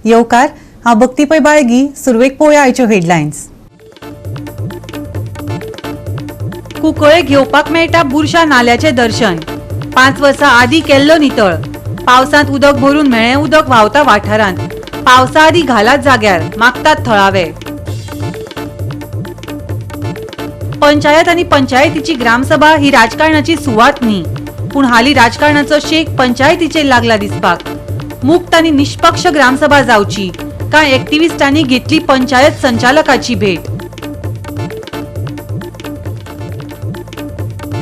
येवकार. हांव भक्ती पै बाळगी. सुरवेक पळोवया आयच्यो हेडलायन्स. कुंकळे घेवपाक मेळटा बुरशा नाल्याचें दर्शन. 5 वर्सां आदीं केल्लो नितळ. पावसांत उदक भरून मेळ्ळें उदक व्हांवता वाठारांत. पावसा आदीं घालात जाग्यार, मागतात थळावे. पंचायत आनी पंचायतीची ग्रामसभा ही राजकारणाची सुवात न्ही, पूण हालीं राजकारणाचो शेक पंचायतीचेर लागला दिसपाक. मुक्त आनी निष्पक्ष ग्रामसभा जावची, कांय एक्टिविस्टांनी घेतली पंचायत संचालकाची भेट.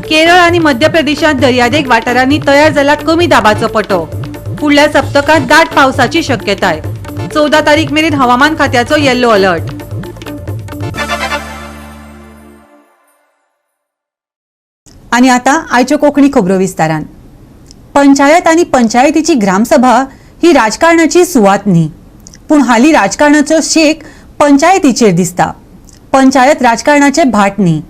केरळ आनी मध्य प्रदेशांत दर्यादेग वाठारांनी तयार जाला कमी दाबाचो पटो. फुडल्या सप्तकांत दाट पावसाची शक्यताय. 14 तारीख मेरेन हवामान खात्याचो येल्लो अलर्ट. आनी आतां आयच्यो कोंकणी खबरो विस्तारान. पंचायत आनी पंचायतीची ग्रामसभा ही राजकारणाची सुवात न्ही, पूण हालीं राजकारणाचो शेक पंचायतीचेर दिसता. पंचायत राजकारणाचें भाट न्ही.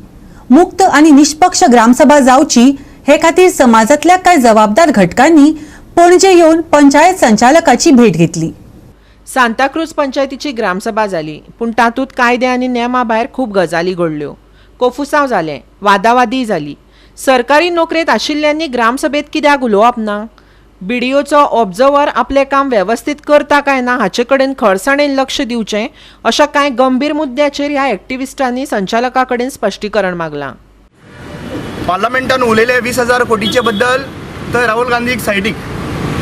मुक्त आनी निष्पक्ष ग्रामसभा जावची हे खातीर समाजांतल्या कांय जबाबदार घटकांनी पणजे येवन पंचायत संचालकाची भेट घेतली. सांताक्रूज पंचायतीची ग्रामसभा जाली, पूण तातूंत कायदे आनी नेमा भायर खूब गजाली घडल्यो. कोफुसांव जालें, वादावादी जाली. सरकारी नोकरेंत आशिल्ल्यांनी ग्रामसभेंत कित्याक उलोवप ना? बीडीओचो ऑब्जर्वर आपलें काम वेवस्थीत करता काय ना हाचे कडेन खरसाणेन लक्ष दिवचें, अशा कांय गंभीर मुद्द्याचेर ह्या एक्टिविस्टांनी संचालका कडेन स्पश्टीकरण मागलां. पार्लमेंटान उलयले 20,000 कोटीचे बद्दल तर राहुल गांधीक सायडीक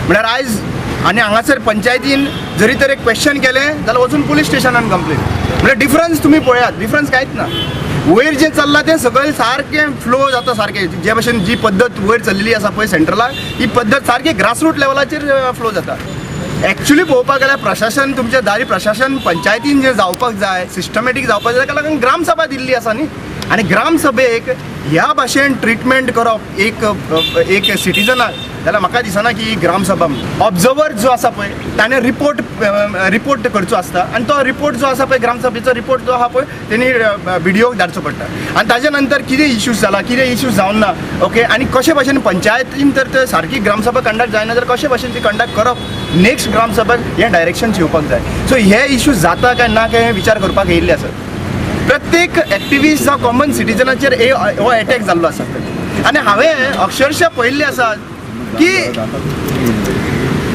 म्हळ्यार आयज आनी हांगासर पंचायतीन जरी तर एक क्वेश्चन केलें जाल्यार वचून पुलीस स्टेशनान कंप्लेन. म्हळ्यार डिफरन्स तुमी पळयात, डिफरन्स कांयच ना. वयर जें चल्लां तें सकयल सारकें फ्लो जाता, सारकें जे भशेन जी पद्दत वयर चल्लेली आसा पळय सेंट्रलाक, ही पद्दत सारकी ग्रासरूट लेवलाचेर फ्लो जाता. एक्चुली पळोवपाक गेल्यार प्रशासन तुमच्या दारी प्रशासन पंचायतीन जें जावपाक जाय, सिस्टमॅटीक जावपाक जाय, ताका लागून ग्रामसभा दिल्ली आसा न्ही. आनी ग्रामसभेक ह्या भाशेन ट्रिटमेंट करप एक एक सिटीजनाक जाल्यार म्हाका दिसना की ही ग्रामसभा. ऑब्जर्वर जो आसा पळय ताणें रिपोर्ट रिपोर्ट करचो आसता आनी तो रिपोर्ट जो आसा पळय ग्रामसभेचो रिपोर्ट जो आहा पळय तेणी बीडीओक धाडचो पडटा आनी ताजे नंतर कितें इश्यूज जाला, कितें इश्यूज जावन ना, ओके, आनी कशे भाशेन पंचायतीन तर ते सारकी ग्रामसभा कंडक्ट जायना जाल्यार कशे भाशेन ती कंडक्ट करप नेक्स्ट ग्रामसभा हें डायरेक्शन येवपाक जाय. सो हे इश्यूज जाता काय ना काय हें विचार करपाक येयल्ले आसात. प्रत्येक एक्टिविस्ट जावं कॉमन सिटीजनाचेर हो एटॅक जाल्लो आसा आनी हांवें अक्षरशः पळयल्लें आसा की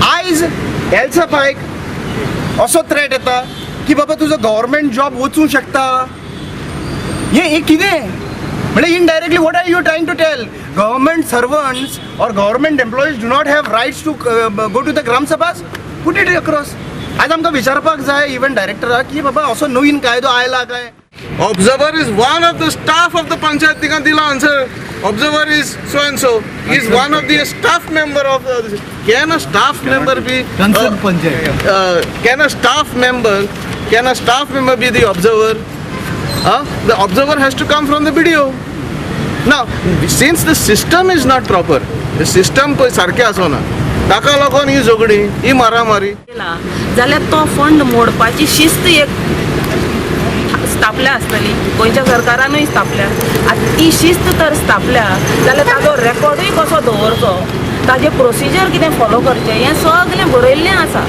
आयज एल्सा पायक असो थ्रेट येता की बाबा तुजो गव्हर्मेंट जॉब वचूंक शकता. हें कितें म्हळ्यार indirectly what are you trying to tell? Government servants or government employees do not have rights to go to the gram sabhas? Put it across. आयज आमकां विचारपाक जाय इवन डायरेक्टराक की बाबा असो नवीन कायदो आयला काय? Observer is one of the staff of the panchayat. तिका दिला answer. Observer is so and so. He is one of the staff member of. Can a staff member be? Concerned panchayat. Can a staff member? Can a staff member be the observer? The observer has to come from the BDO. Now, since the system is not proper, the system पळय सारकें आसना, ताका लागून ही झगडी, ही मारामारी. केला जाल्यार तो फंड मोडपाची शिस्त एक स्थापल्या आसतली. गोंयच्या सरकारानूय स्थापल्या. आतां ती शिस्त तर स्थापल्या जाल्यार ताजो रेकॉर्डूय कसो दवरचो, ताजें प्रोसिजर कितें फॉलो करचें, हें सगळें बरयल्लें आसा.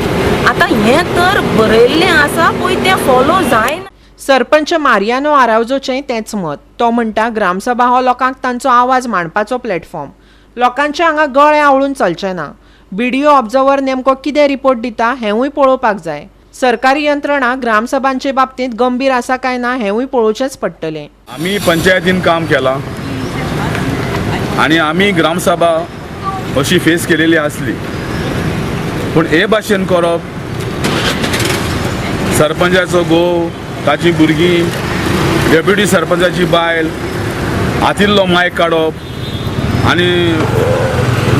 आतां हें तर बरयल्लें आसा पळय, तें फॉलो जायना. सरपंच मारियानो आरावजोचें तेंच मत. तो म्हणटा, ग्रामसभा हो लोकांक तांचो आवाज मांडपाचो प्लॅटफॉर्म. लोकांचे हांगा गळे आवळून चलचे ना. बीडीओ ऑब्जर्वर नेमको कितें रिपोर्ट दिता हेंवूय पळोवपाक जाय. सरकारी यंत्रणा ग्रामसभांचे बाबतींत गंभीर आसा काय ना हेंवूय पळोवचेंच पडटलें. आमी पंचायतीन काम केलां आनी आमी ग्रामसभा अशी फेस केलेली आसली, पूण हे भाशेन करप, सरपंचाचो घोव, ताची भुरगीं, डेप्युटी सरपंचाची बायल हातिल्लो मायक काडप आनी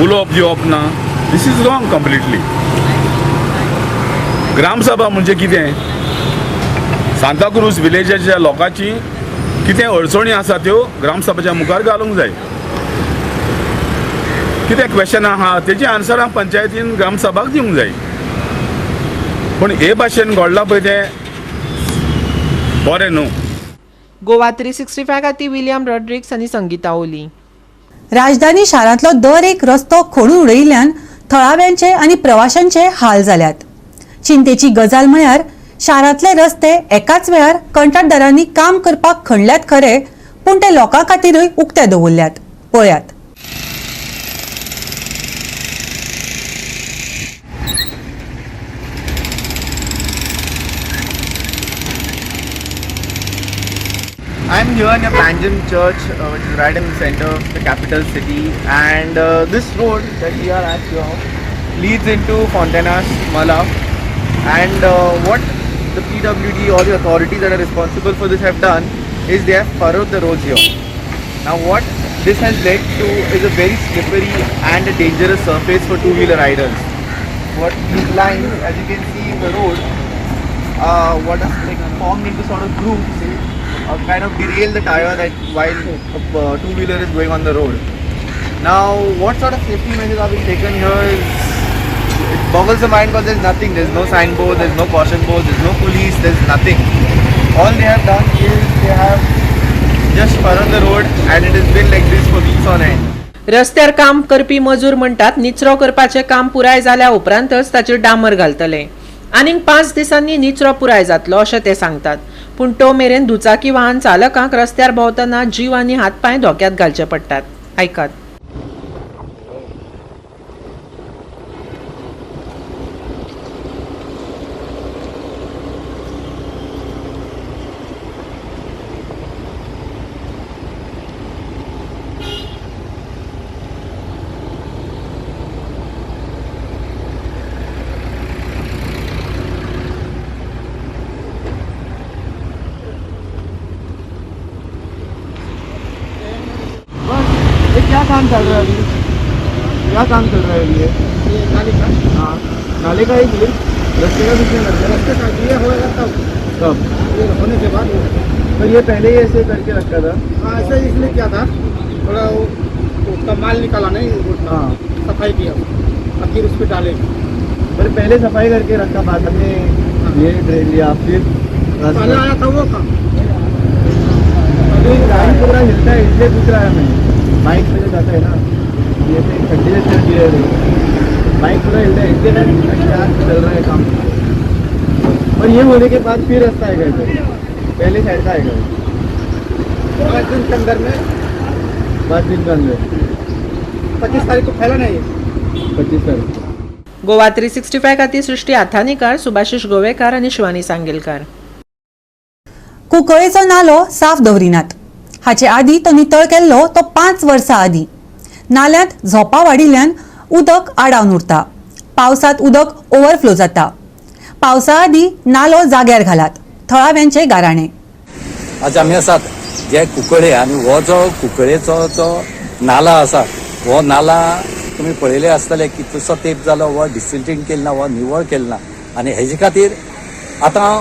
उलोवप दिवप ना, this is wrong completely. Gram sabha म्हणजे कितें? सांताक्रूज विलेजाच्या लोकांची कितें अडचणी आसा त्यो ग्रामसभाच्या मुखार घालूंक जाय. कितें क्वेश्चन आहा तेजी आन्सरां पंचायतीन ग्रामसभाक दिवंक जाय. पूण हे भाशेन घडलां पळय तें बरें न्हू. गोवा 365 खातीर विलियम रॉड्रिक्स आनी संगीता ओली. राजधानी शारांतलो दर एक रस्तो खोडून उडयिल्ल्यान थळाव्यांचे आनी प्रवाशांचे हाल जाल्यात. चिंतेची गजाल म्हळ्यार शारांतले रस्ते एकाच वेळार कंत्राटदारांनी काम करपाक खणल्यात खरे, पूण ते लोकां खातीरूय उक्ते दवरल्यात. पळयात. I'm here near Panjim Church, which is right in the center of the capital city, and this road that we are at here leads into Fontainhas Mala. And what the PWD or the authorities that are responsible for this have done is they have furrowed the roads here. Now what this has led to is a very slippery and a dangerous surface for two-wheeler riders. What these lines, as you can see in the road, what are like formed into sort of grooves, kind of derail the tire that while a two-wheeler is going on the road. Now, what sort of safety measures are being taken here is, it boggles the mind because there's nothing. There's no signboard, there's no caution board, there's no police, there's nothing. All they have done is they have just furrowed the road and it has been like this for weeks on end. रस्त्यार काम करपी मजूर म्हणटात निचरो करपाचें काम पुराय जाल्या उपरांतच ताचेर डांबर घालतले. आनीक 5 दिसांनी निचरो पुराय जातलो अशें ते सांगतात, पूण तो मेरेन दुचाकी वाहन चालकांक रस्त्यार भोंवतना जीव आनी हातपांय धोक्यांत घालचे पडटात. आयकात. ये क्या काम चल रहा है अभी? क्या काम चल रहा है अभी ये? ये नाले का। हाँ, नाले का ही रास्ते का किसने कर दिया? रास्ते का ये होएगा तब। कब? ये होने के बाद। तो ये पहले ही ऐसे करके रखा था? हाँ, ऐसे ही इसलिए किया था, थोड़ा वो उसका माल निकाला नहीं रोड का। हाँ। सफाई किया और फिर उस पर डाले। पर पहले सफाई करके रखा, बाद में ये ड्रेन लिया, फिर पहले आया था वो काम। अभी गाड़ी पूरा हिलता है, इसलिए पूछ रहा है मैं। बाइक पे जो जाता है ना, ये पे खड्डे से गिरे रहे, बाइक पूरा हिलता है, इसलिए मैं क्या चल रहा है काम। और ये होने के बाद फिर रास्ता आएगा इधर, पहले साइड का आएगा। 5 दिन के अंदर में। 5 दिन के अंदर। 25 तारीख को फैला नहीं है। 25 तारीख। गोवा 365 खातीर सृष्टी आथानीकार, सुभाषिश गोवेकार आनी शिवानी सांगेलकार. कुंकळेचो नालो साफ दवरिनात. हाचे आदी तो नितळ केल्लो तो 5 वर्सां आदीं. नाल्यांत झोंपां वाडिल्ल्यान उदक आडावन उरता. पावसांत उदक ओवरफ्लो जाता. पावसा आदीं नालो जाग्यार घालात, थळाव्यांचे गाराणें. आज आमी आसात जे कुंकळे आनी हो जो कुंकळेचो जो नाला आसा, हो नाला तुमी पळयले आसतले कितलोसो तेंप जालो हो डिसिल्टींग केलें ना, हो निवळ केलें ना. आनी हेजे खातीर आतां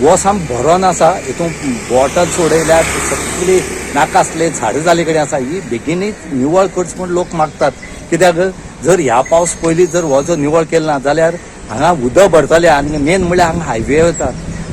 हो साम भरोन आसा. हितून बॉटल सोडयल्यात, सगळी नाका आसले झाडां जाल्ले कडेन आसा. ही बेगीनूच निवळ करची म्हूण लोक मागतात, कित्याक जर ह्या पावस पयलीं जर हो जो निवळ केलो ना जाल्यार हांगा उदक भरतलें. आनी मेन म्हणल्यार हांगा हायवे वता,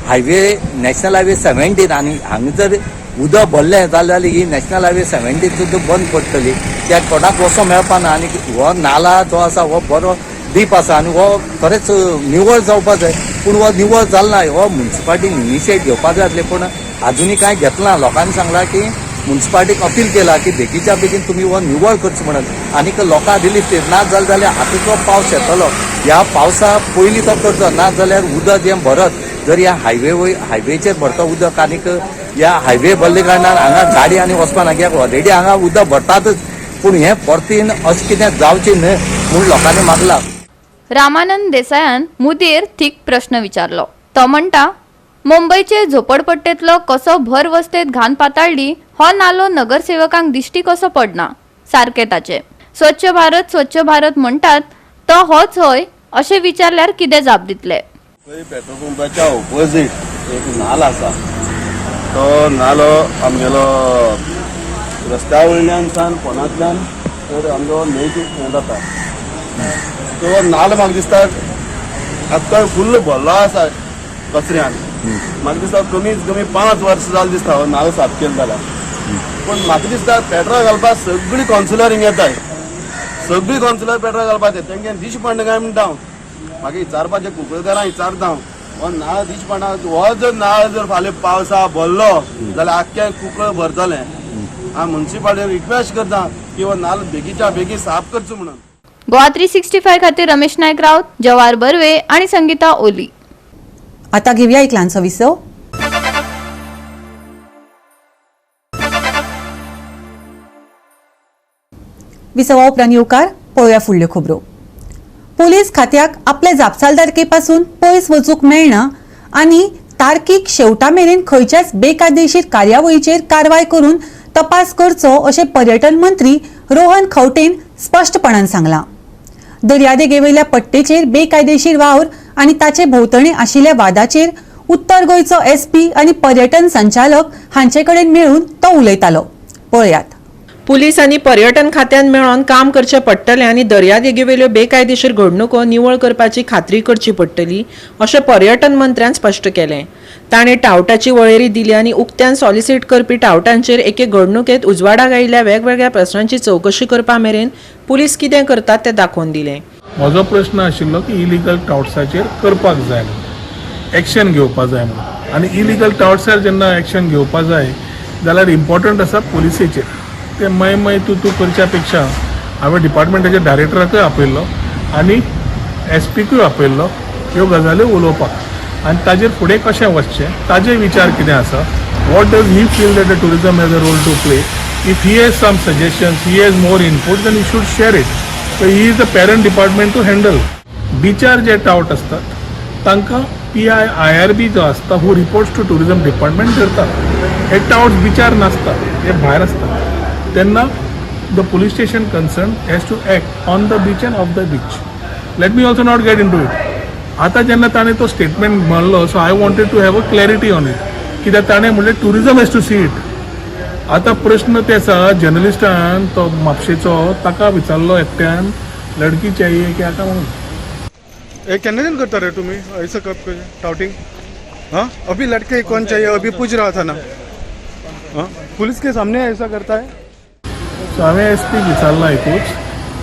हायवे नॅशनल हायवे 17, आनी हांगा जर उदक भरलें जाल्यार ही नॅशनल हायवे 17 सुद्दां बंद पडटली, त्या कोणाक वचों मेळपा ना. आनी हो नाला जो आसा हो बरो डीप आसा आनी हो खरेंच निवळ जावपा जाय, पूण हो निवळ जालो ना. हो मुन्सिपाल्टीन इनिशिएट घेवपाक जाय आसलें, पूण आजुनूय कांय घेतलां. लोकांनी सांगलां की मुन्सिपाल्टीक अपील केला की बेगीच्या बेगीन तुमी हो निवळ करचो म्हणून आनीक लोकांक रिलीफ दी. ना जालें जाल्यार आतां जो पावस येतलो ह्या पावसा पयलीं तो करचो, ना जाल्यार उदक जें भरत जर ह्या हायवेचेर भरता उदक, आनीक ह्या हायवे भरले कारणान हांगा गाडी आनी वचपा ना, कित्याक ऑलरेडी हांगा उदक भरतातच. पूण हें परतीन अशें कितें जावचें न्हय म्हूण लोकांनी मागलां. रामानंद देसायान मुदयेर थीक प्रश्न विचारलो. तो म्हणटा, मुंबयचे झोपडपट्टेंतलो कसो भर वस्तेत घाण पाताळ्ळी हो नालो नगरसेवकांक दिश्टी कसो पडना? सारकें ताचें. स्वच्छ भारत स्वच्छ भारत म्हणटात तो होच हय अशें विचारल्यार कितें जाप दितले? पेट्रोल पंपाच्या ऑपोजीट एक नालो आसा, तो नालो आमगेलो रस्त्या वयल्यान सान फोनांतल्यान तर आमचो न्हंयक हें जाता. तो नालो म्हाका दिसता आतां फुल्ल भरलो आसा कचऱ्यान. म्हाका दिसता कमीत कमी 5 वर्सां जालें दिसता हो नालो साफ केलो जाल्यार. पूण म्हाका दिसता पेट्रोल घालपाक सगळीं कावन्सिलर हिंग येताय, सगळीं कावन्सिलर पेट्रोल घालपाक येता, तेंगे दिश्टी पडना काय म्हणटा हांव. म्हाका विचारपाचें कुंकळकारांक विचारता हांव, हो नाळ दिसपणा हो जर नाळ जर फाल्यां पावसा भरलो जाल्यार आख्खें कुंकळ भरतलें. हांव मुन्सिपालिटी रिक्वेस्ट करता की हो नाल बेगीच्या बेगीन साफ करचो म्हणून. गोवा 365 खातीर रमेश नायक राऊत, जवाहर बर्वे आणि संगीता ओली. आता घेऊया एक ल्हानसो विसव. विसवा उपरांत येवकार पळोवया फुडल्यो खबरो. पोलीस खात्याक आपल्या जापसालदारके पासून पयस वचूंक मेळना आनी तारकीक शेवटा मेरेन खंयच्याच बेकायदेशीर कार्यावळीचेर कारवाय करून तपास करचो अशें पर्यटन मंत्री रोहन खंवटेन स्पश्टपणान सांगलां. दर्यादेगेवयल्या पट्टेचेर बेकायदेशीर वावर आनी ताचे भोंवतणी आशिल्ल्या वादाचेर उत्तर गोंयचो एसपी आनी पर्यटन संचालक हांचे कडेन मेळून तो उलयतालो. पळयात. पुलीस आनी पर्यटन खात्यान मेळोन काम करचें पडटलें आनी दर्यादेगेवेल्यो बेकायदेशीर घडणुको निवळ करपाची खात्री करची पडटली अशें पर्यटन मंत्र्यान स्पश्ट केलें. ताणें टावटाची वळेरी दिली आनी उक्त्यान सॉलिसीट करपी टावटांचेर एके घडणुकेंत उजवाडाक आयिल्ल्या वेगवेगळ्या प्रस्नांची चवकशी करपा मेरेन पुलीस कितें करतात तें दाखोवन दिलें. म्हजो प्रश्न आशिल्लो की इलिगल टावट्साचेर करपाक जाय म्हणून, एक्शन घेवपाक जाय म्हणून. आनी इलिगल टावट्सार जेन्ना एक्शन घेवपाक जाय जाल्यार इम्पॉर्टंट आसा पुलिसेचेर. ते मय मय तूं तूं करच्या पेक्षा हांवें डिपार्टमेंटाच्या डायरेक्टराकूय आपयल्लो आनी एस पीकूय आपयल्लो ह्यो गजाली उलोवपाक आनी ताजेर फुडें कशें वचचें ताजे विचार कितें आसा. What does he feel that the tourism has a role to play? If he has some suggestions, he has more input, then he should share it. So he is the parent department to handle. बिचार जे टावट आसतात तांकां PI IRB जो आसता who reports to tourism department धरतात. हे touts बिचार नासता, हे भायर आसतात. तेन्ना the police station concern has to act on the beach and off the beach. Let me also not get into it. आतां जेन्ना ताणें तो स्टेटमेंट म्हणलो, so I wanted to have a clarity on it. कित्याक ताणें म्हणलें tourism has to see it. आतां प्रश्न ते आसा, जर्नलिस्टान तो म्हापशेचो ताका विचारलो एकट्यान लडकी चाहिए की आतां म्हणून. एक केन्ना दिन करता रे तुम्ही ऐसा कब टाउटिंग? हाँ अभी लड़के कौन चाहिए अभी पूछ रहा था ना. हाँ पुलिस के सामने ऐसा करता है. सो हांवें एस पीक विचारलां एकूच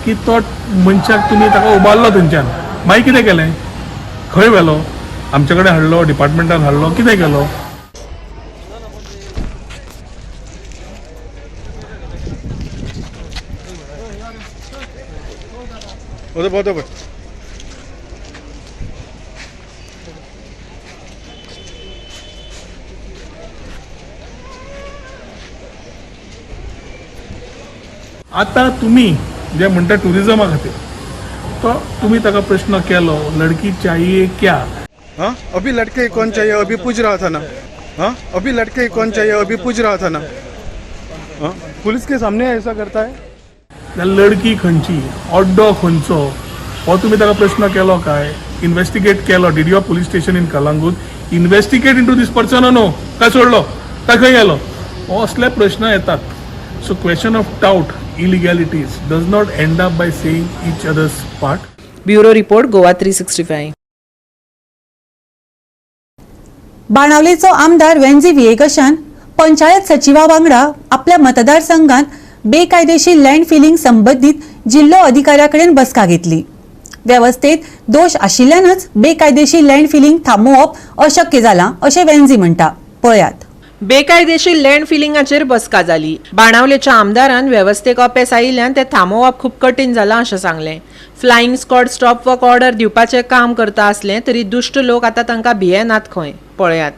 की तो मनशाक तुमी ताका उबारलो थंयच्यान, मागीर कितें केलें, खंय व्हेलो, आमचे कडेन हाडलो, डिपार्टमेंटान हाडलो, कितें केलो? बहुत. आतां तुमी जे म्हणटा ट्युरिजमा खातीर तो तुमी ताका प्रश्न केलो लडकी चाहिए क्या? हाँ अभी लड़के कौन चाहिए अभी पूछ रहा था ना. हाँ अभी लड़के कौन चाहिए अभी पूछ रहा था ना. हाँ पुलिस के सामने ऐसा करता है. लडकी खंयची, अड्डो खंयचो, हो तुमी ताका प्रश्न केलो काय? इन्वेस्टिगेट केलो? Did your police station in Calangute investigate into this person? No काय सोडलो काय खंय गेलो? हो असले प्रश्न येतात. So question of tout illegalities does not end up by saying each other's part. Bureau report, Goa 365. बाणावलेचो आमदार वेन्झी व्हिएगशान पंचायत सचिवा वांगडा आपल्या मतदारसंघात बेकायदेशीर लँड फिलिंग संबंदीत जिल्लो अधिकाऱ्या कडेन बसका घेतली. वेवस्थेत दोश आशिल्ल्यानच बेकायदेशीर लँड फिलिंग थांबोवप अशक्य जालां अशें वेन्झी म्हणटा. पळयात. बेकायदेशीर लँड फिलिंगाचेर बसका जाली. बाणावलेच्या आमदारान वेवस्थेक अपेस आयिल्ल्यान तें थांबोवप खूब कठीण जालां अशें सांगलें. Flying squad stop work order दिवपाचें काम करता आसलें तरी दुश्ट लोक आतां तांकां भियेनात खंय. पळयात.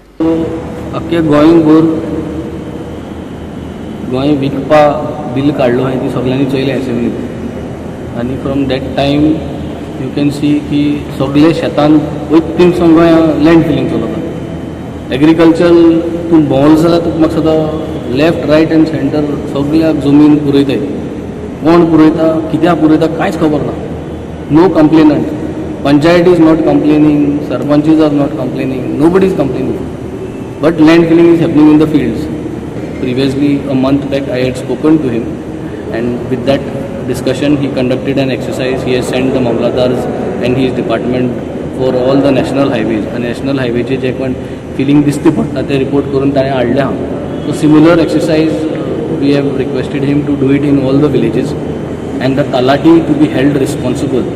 अख्खे गोंयभर गोंय विकपा बील काडलो आनी ती सगल्यांनी चोयलें एसेंब्लीत. आनी from that time you can see की सगळे शेतान वयता थिंगसून गोंया लँड फिलींग चलता. एग्रीकल्चर तूं भोंवलो जाल्यार तुका म्हाका दिसता लेफ्ट रायट एंड सेंटर सगळ्याक जमीन पुरयताय. कोण पुरयता, कित्याक पुरयता कांयच खबर ना. No complainant, panchayat is not complaining, sarpanches are not complaining, nobody is complaining, but land filling is happening in the fields. Previously a month back I had spoken to him, and with that discussion he conducted an exercise. He has sent the mamlatdars and his department for all the national highways. आनी national हायवेचे जे कोण filling दिसती पडटा ते report करून ताणें हाडले आहा. So similar exercise we have requested him to do it in all the villages and the talati to be held responsible.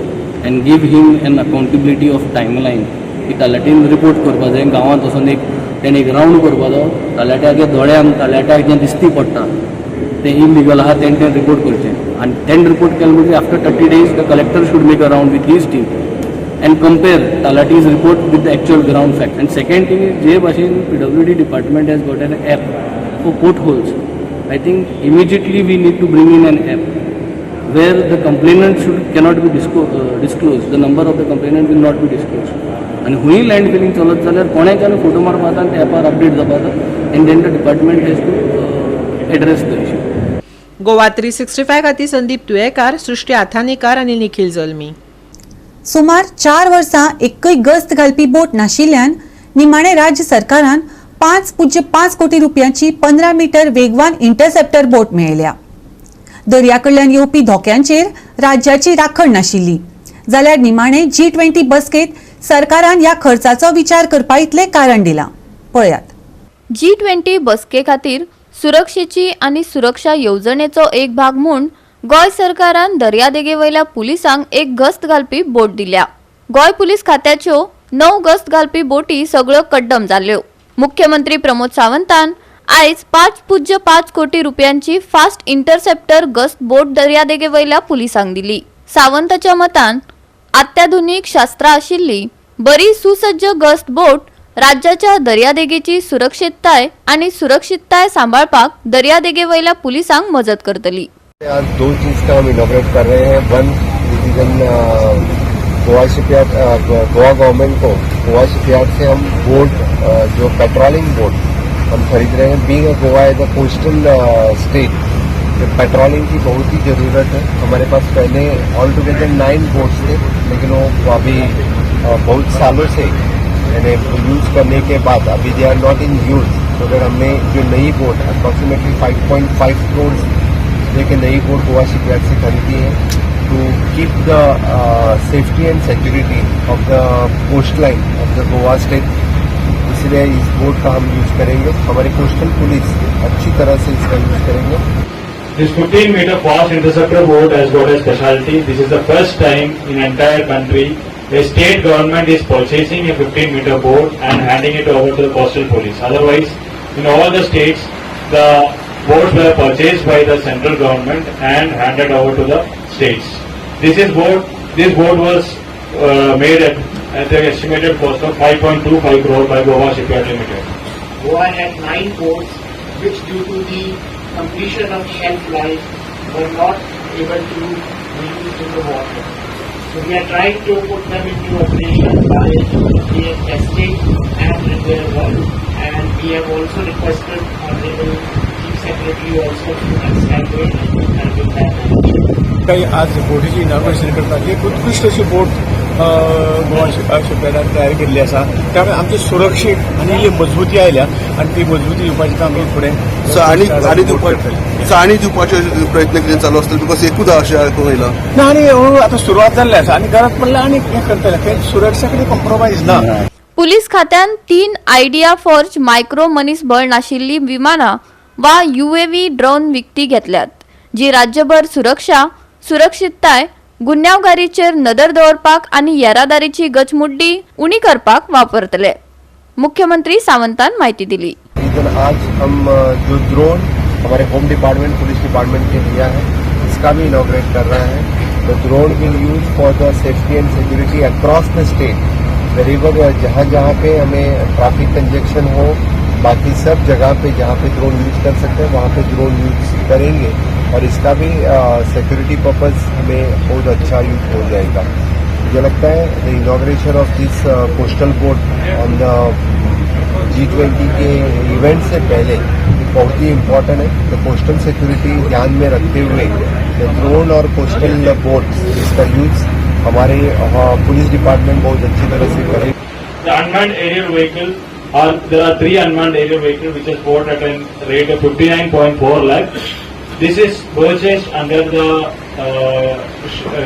and give him an accountability of timeline की तलाठीन report करपा जाय गांवांत वचून एक तेणें एक रावंड करपाचो तलाट्याच्या दोळ्यान तलाट्याक जें दिश्टी पडटा तें इलिगल आहा तेणें तें रिपोर्ट करचें आनी तेणें रिपोर्ट केलें म्हणटकीर after 30 days the collector should make a round with his team and compare Talati's report with the actual ground fact. And second thing is, जे भाशेन PWD department has got an app for potholes. I think immediately we need to bring in an app where the complainant should cannot be disclosed. The number of the complainant will not be disclosed. आनी हुंय land filling चलत जाल्यार कोणाच्यान photo मारपा जाता आनी त्या एपार update जावपा जाता and then the department has to address the issue. Goa 365 खातीर संदीप तुयेकार, सृष्टी आथानीकार आनी निखील जल्मी. सुमार 4 वर्सां एकय गस्त घालपी बोट नाशिल्ल्यान निमाणे राज्य सरकारान 5.05 कोटी रुपयांची 15 मिटर वेगवान इंटरसेप्टर बोट मेळयल्या. दर्या कडल्यान येवपी धोक्यांचेर राज्याची राखण नाशिल्ली जाल्यार निमाणे जी 20 बसकेत सरकारान ह्या खर्चाचो विचार करपा इतलें कारण दिलां. पळयात. जी 20 बसके खातीर सुरक्षेची आनी सुरक्षा येवजणेचो एक भाग म्हूण गोंय सरकारान दर्यादेगे वयल्या पुलिसांक एक गस्त घालपी बोट दिल्या. गोंय पुलीस खात्याच्यो णव गस्त घालपी बोटी सगळ्यो कड्डम जाल्यो. मुख्यमंत्री प्रमोद सावंतान आयज 5.05 कोटी रुपयांची फास्ट इंटरसेप्टर गस्त बोट दर्यादेगे वयल्या पुलिसांक दिली. सावंताच्या मतान अत्याधुनीक शस्त्रां आशिल्ली बरी सुसज्ज गस्त बोट राज्याच्या दर्यादेगेची सुरक्षितताय आनी सुरक्षितताय सांबाळपाक दर्यादेगे वयल्या पुलिसांक मजत करतली. आज दो चीज का हम इनॉग्रेट कर रहे हैं. One is Goa shipyard, Goa government co Goa shipyard से हम बोट, जो पेट्रोलिंग बोट हम खरीद रहे हैं. Being a Goa as a coastal state, patrolling की बहुत ही ज़रूरत है. हमारे पास पहले ऑल टुगेदर नाइन बोट्स थे, लेकिन वो अभी बहुत सालों से यानी यूज़ करने के बाद अभी they are not in use. तो अगर हमने जो नई बोट अप्रॉक्सीमेटली 5.5 करोड़ लेके नई बोट गोवा शिपयार्ड से खरीदी है to keep the safety and security of the coast line of the Goa state. इसलिए इस बोट का हम यूज करेंगे. हमारी कोस्टल पुलिस अच्छी तरह से इसका यूज करेंगे. This 15 meter fast interceptor boat has got a specialty. This is the first time in entire country a state government is purchasing a 15 meter boat and handing it over to the coastal police. Otherwise, in all the states, the boats were purchased by the central government and handed over to the states. This boat was made at the estimated cost of 5.25 crore by Goa Shipyard Limited. Goa had nine boats which, due to the completion of shelf life, were not able to be used in the water. So we are trying to put them into operation by doing testing and repair work, and we have also requested Honorable Chief Secretary also to extend it and help in that direction. काही आज बोटीची inauguration करतात. एक उत्कृश्ट अशी बोट गोवा शिपयार्डान तयार केल्ली आसा. त्यामुळे आमची सुरक्षीत आनी इल्ली मजबूती आयल्या आनी ती मजबूती दिवपाचें काम आमी फुडें सो आनी दिवपाचे प्रयत्न कितें चालू आसतले? Because एकूच अशें आयकूंक येयलां. ना, आनी हळूहळू आतां सुरवात जाल्ली आसा आनी गरज पडल्यार आनी हें करतले. खंय सुरक्षा कडेन कॉम्प्रोमायज ना. पुलीस खात्यान तीन आयडिया फॉर्ज मायक्रो मनीसबळ नाशिल्ली विमानां वा युएव्ही ड्रोन विकती घेतल्यात, जी राज्यभर सुरक्षा, सुरक्षितताय, गुन्यांवकारीचेर नदर दवरपाक आनी येरादारीची गचमुड्डी उणी करपाक वापरतले. मुख्यमंत्री सावंतान म्हायती दिली. इधर आज हम जो ड्रोन हमारे home department, police department K लिया है, इसका भी इनॉग्रेट कर रहा है. The drone will use for the safety and security across the state, wherever, जहाँ जहाँ पे हमें ट्रैफिक कंजेशन हो, बाकी सब जगह पे जहाँ पे ड्रोन यूज कर सकते हैं, वहाँ पे ड्रोन यूज करेंगे और इसका भी सिक्योरिटी पर्पज हमें बहुत अच्छा यूज हो जाएगा. मुझे लगता है the inauguration of this coastal boat on the G20 के इवेंट से पहले बहुत ही इम्पोर्टेंट है. तो कोस्टल सिक्योरिटी ध्यान में रखते हुए ड्रोन और कोस्टल बोट्स, इसका यूज हमारे पुलिस डिपार्टमेंट बहुत अच्छी तरह से करे. The unmanned aerial vehicle are there are three unmanned aerial vehicle which is bought at a rate of 59.4 lakh. This is purchased under the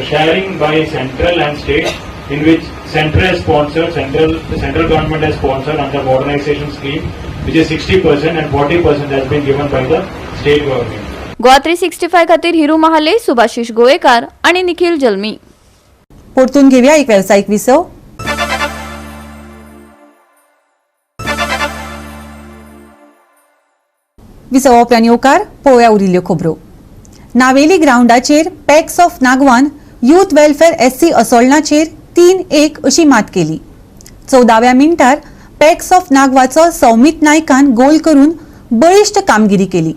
sharing by central and state, in which central has sponsored, central the central government has sponsored under modernization scheme, which is 60% and 40% has been given by the state government. Goa 365 खातीर हिरू महाले, सुभाषिश गोवेकार आणि निखिल जल्मी. परतून घेवया एक वेवसायीक विसव. विसवा उपरांत येवकार पळोवया उरिल्ल्यो खबरो. नावेली ग्रावंडाचेर पॅक्स ऑफ नागवान यूथ वेलफेअर एससी असोळणाचेर 3-1 अशी मात केली. 14व्या मिनटार पॅक्स ऑफ नागवाचो सौमित नायकान गोल करून बळिश्ट कामगिरी केली.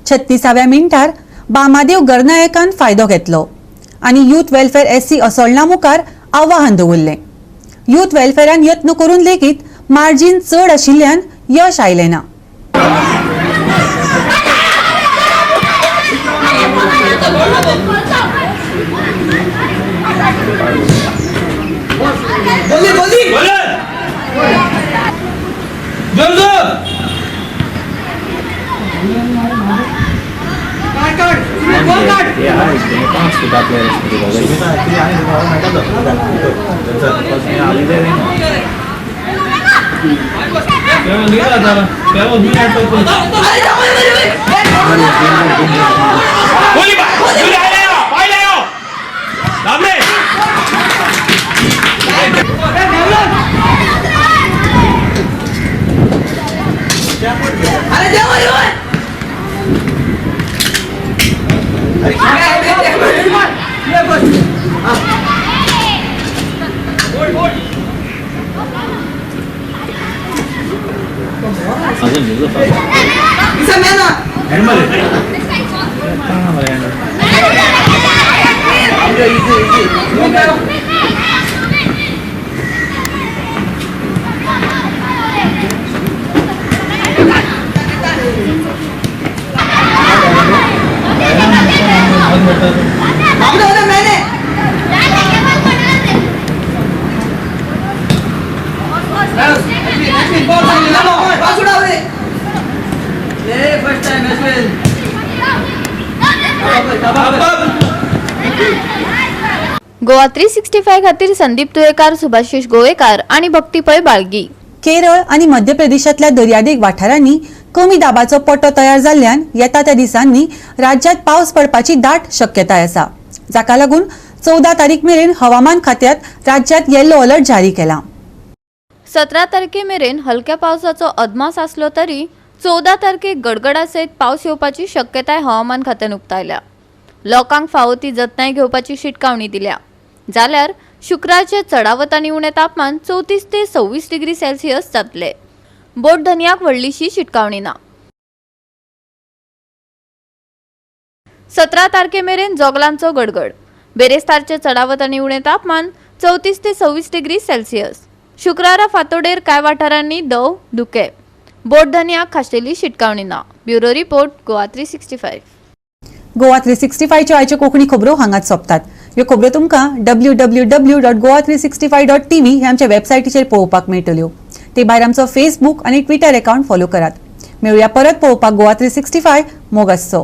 36व्या मिनटार बामादेव गरनायकान फायदो घेतलो आनी यूथ वेलफेअर एससी असोळणा मुखार आव्हान दवरलें. यूथ वेलफेअरान यत्न करून लेगीत मार्जीन चड आशिल्ल्यान यश आयलें ना. गोवा 365 खातीर संदीप तुयेकार, सुभाषिष गोवेकार आनी भक्ती पै बाळगी. केरळ आनी मध्य प्रदेशांतल्या दर्यादेग वाठारांनी कमी दाबाचो पट्टो तयार जाल्ल्यान येता त्या दिसांनी राज्यात पावस पडपाची दाट शक्यताय आसा, जाका लागून 14 तारीख मेरेन हवामान खात्यात राज्यात येलो अलर्ट जारी केला. 17 तारखे मेरेन हलक्या पावसाचो अदमास आसलो तरी 14 तारखेक गडगडा सयत पावस येवपाची शक्यताय हवामान खात्यान उक्तायल्या. लोकांक फावो ती जतनाय घेवपाची शिटकावणी दिल्या. जाल्यार शुक्रारचे चडावत आनी उणें तापमान 34 ते 26 डिग्री सेल्सियस जातले. बोट धनयाक व्हडलीशी शिटकावणी ना. 17 तारखे मेरेन जोगलांचो गडगड. बेरेस्तारचे चडावत आनी उणें तापमान 34 ते 26 डिग्री सेल्सियस. शुक्रारा फातोडेर कांय वाठारांनी दव धुके. बोट धनयाक खाशेली शिटकावणी ना. Bureau report, Goa 365. Goa 365च्यो आयच्यो कोंकणी खबरो हांगाच सोंपतात. ह्यो खबरो तुमकां www.goa365.tv ह्या आमच्या वेबसायटीचेर पळोवपाक मेळटल्यो. ते भायर आमचो फेसबूक आनी ट्विटर अकाउंट फॉलो करात. मेळुया परत पळोवपाक गोवा 365. मोग आसचो.